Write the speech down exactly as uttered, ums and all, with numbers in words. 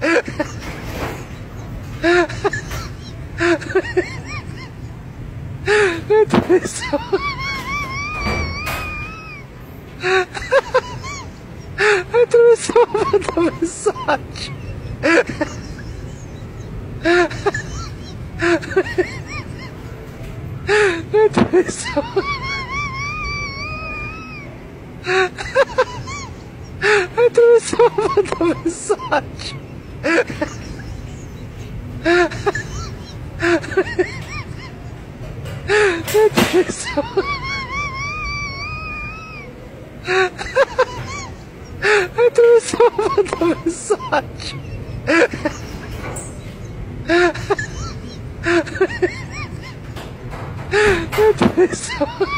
Mwen twouve sa. Mwen twouve sa, mwen twouve sa. Mwen twouve sa. Mwen twouve sa, mwen twouve sa. Mwen twouve sa. Mwen twouve sa, mwen twouve sa. Mwen twouve sa.